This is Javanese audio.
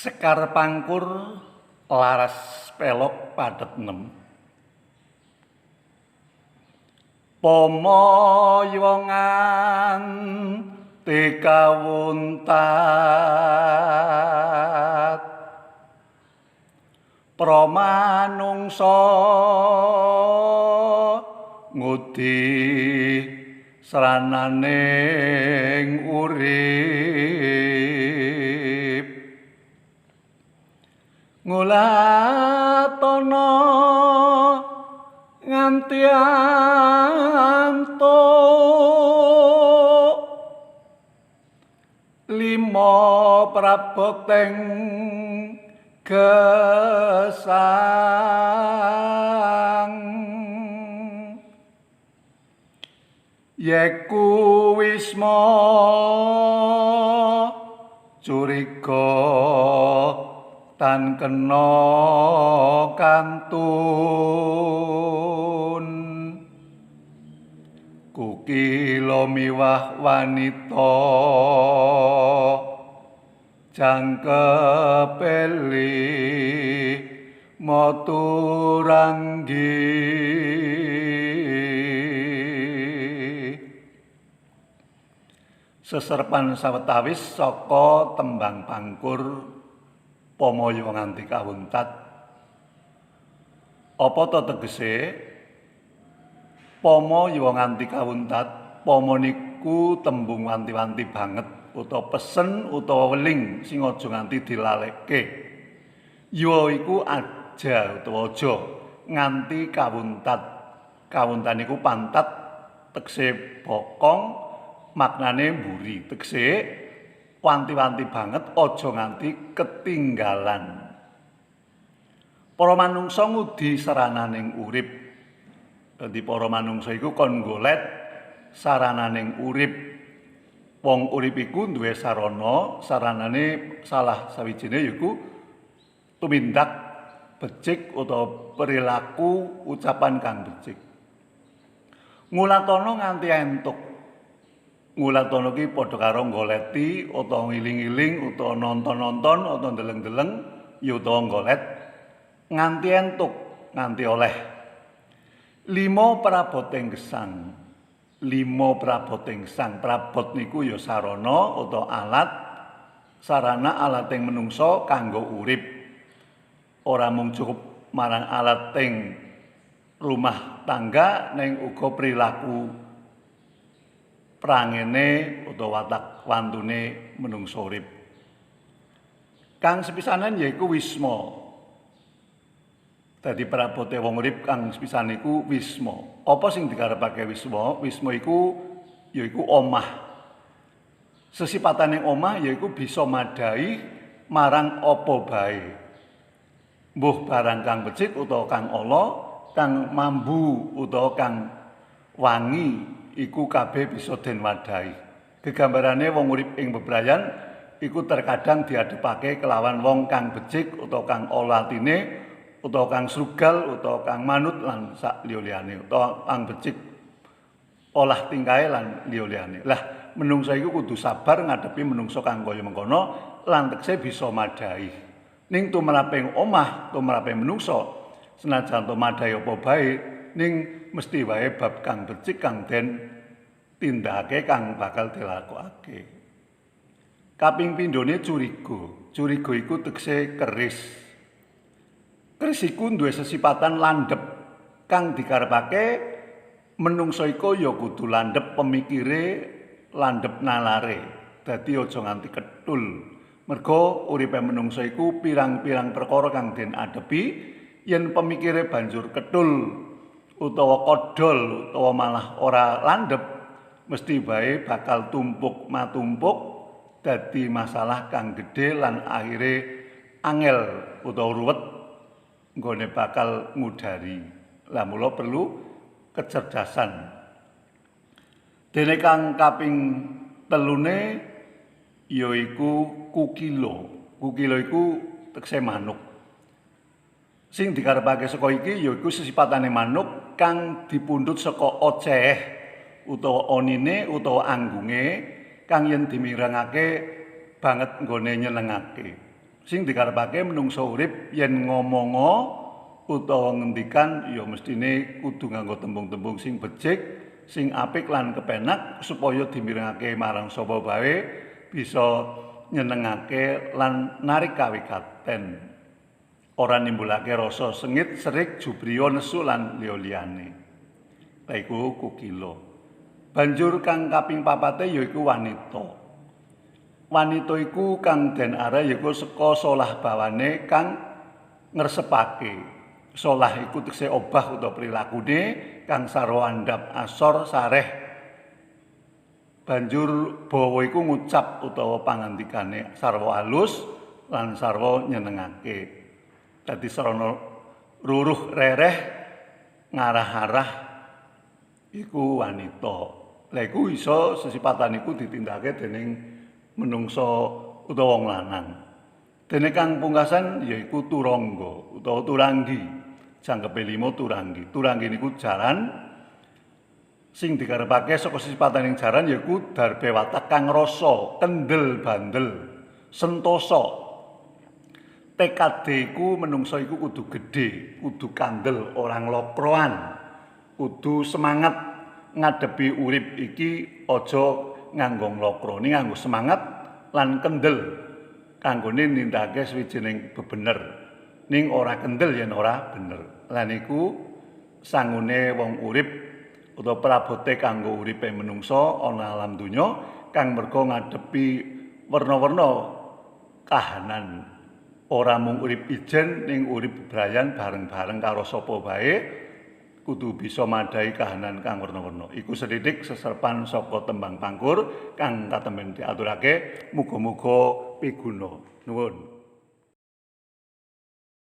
Sekar Pangkur laras pelog pathet nem. Pomo yongan tikawuntat pramanungsa ngudi srananing urip ngulatana nganti antuk lima praboteng gesang yeku wisma curiga tan kena kantun kukila miwah wanita jangkepeli maturanggi. Seserpan sawetawis saka tembang pangkur Pomo yuwa nganti kawuntat. Apa to tegese? Pomo yuwa nganti kawuntat, pomo niku tembung wanti-wanti banget utawa pesen utawa weling sing aja nganti dilalekke. Yuwa iku aja utawa aja nganti kawuntat. Kawuntan niku pantat tegese bokong, maknane mburi, tegese wanti-wanti banget aja nganti ketinggalan. Para manungsa ngudi sarananing urip. Dadi para manungsa iku kon golet sarananing urip. Wong urip iku duwe sarana, saranane salah sawijine yaiku tumindak becik utawa perilaku ucapan kang becik. Ngulatana nganti entuk. Ngulatana ki padha karo goleti utawa ngiling-ngiling utawa nonton-nonton utawa ndeleng-ndeleng ya utawa golet nganti entuk, nganti oleh. Lima praboting gesang. Lima praboting gesang. Prabot niku ya sarana utawa alat, sarana alating menungsa kanggo urip. Ora mung cukup marang alating rumah tangga ning uga perilaku prangene utawa watak wantune menungsa urip. Kang sepisanan yaiku wisma. Dadi prabote wong urip kang sepisan iku wisma. Apa sing dikarepake wisma? Wisma iku yaiku omah. Sesipatane omah yaiku bisa madhahi marang apa bae. Mbuh barang kang becik utawa kang ala, kang mambu utawa kang wangi, iku kabeh bisa den wadahi. Gegambarane wong urip ing bebrayan iku terkadang diadepake kelawan wong kang becik utawa kang ala atine utawa kang srugal utawa kang manut lan sak liya-liyane utawa kang becik olah tingkahe lan liya-liyane. Lah menungsa iku kudu sabar ngadepi menungsa kang kaya mengkono lan tekse bisa madhahi. Ning tumraping omah, tumraping menungsa senajan to madhahi apa bae ning mesti wae bab kang becik kang den tindakake kang bakal dilakokake. Kaping pindhone curiga. Curiga iku tegese keris. Keris iku duwe sesipatan landhep kang dikarepake menungsa iku ya kudu landhep pemikire, landhep nalare. Dadi aja nganti ketul. Mergo uripe menungsa iku pirang-pirang perkara kang den adepi yen pemikire banjur ketul utawa kodol utawa malah ora landhep mesti wae bakal tumpuk matumpuk dadi masalah kang gedhe lan akhire angel utawa ruwet nggone bakal ngudari. Lah mula perlu kecerdasan. Dene kang kaping telune yaiku kukila. Kukila iku tegese manuk. Sing dikarepake saka iki yaiku sesipatane manuk kang dipundhut saka oceh utawa onine utawa anggunge kang yen dimirengake banget nggone nyenengake. Sing dikarepake menungsa urip yen ngomonga utawa ngendikan ya mestine kudu nganggo tembung-tembung sing becik, sing apik lan kepenak supaya dimirengake marang sapa bae bisa nyenengake lan narik kawigaten. Ora nimbulake rasa sengit, serik, jubriya, nesu lan liya-liyane. Lha iku kukila. Banjur kang kaping papate yaiku wanita. Wanita iku kang den arah yaiku saka solah bawane kang ngresepake. Solah iku tegese obah utawa prilakune kang sarwa andhap asor sareh. Banjur bawa iku ngucap utawa pangandikane sarwa alus lan sarwa nyenengake. Dadi sarana ruruh rereh ngarah-arah iku wanita. Lha iku iso sesipatan iku ditindakake dening menungsa utawa wong lanang. Dene kang pungkasan yaiku turangga utawa turanggi. Jangkepe 5 turanggi. Turanggi niku jaran sing dikarepake saka sesipataning jaran yaiku darbe watak kang rasa, kendel bandel, sentosa. Tekade iku menungsa iku kudu gedhe, kudu kandel, ora nglokroan. Kudu semangat ngadepi urip iki aja nganggo nglokro, ning nganggo semangat lan kendel kanggone nindakake sawijining bebener. Ning ora kendel yen ora bener. Lan iku sangune wong urip utawa prabote kanggo uripe menungsa ana alam donya kang merga ngadepi werna-werna kahanan. Ora mung urip ijen ning urip bebrayan bareng-bareng karo sapa bae kudu bisa madhahi kahanan kang werna-werna. Iku sethithik seserpan saka tembang pangkur kang katemben diaturake, muga-muga piguna. Nuwun.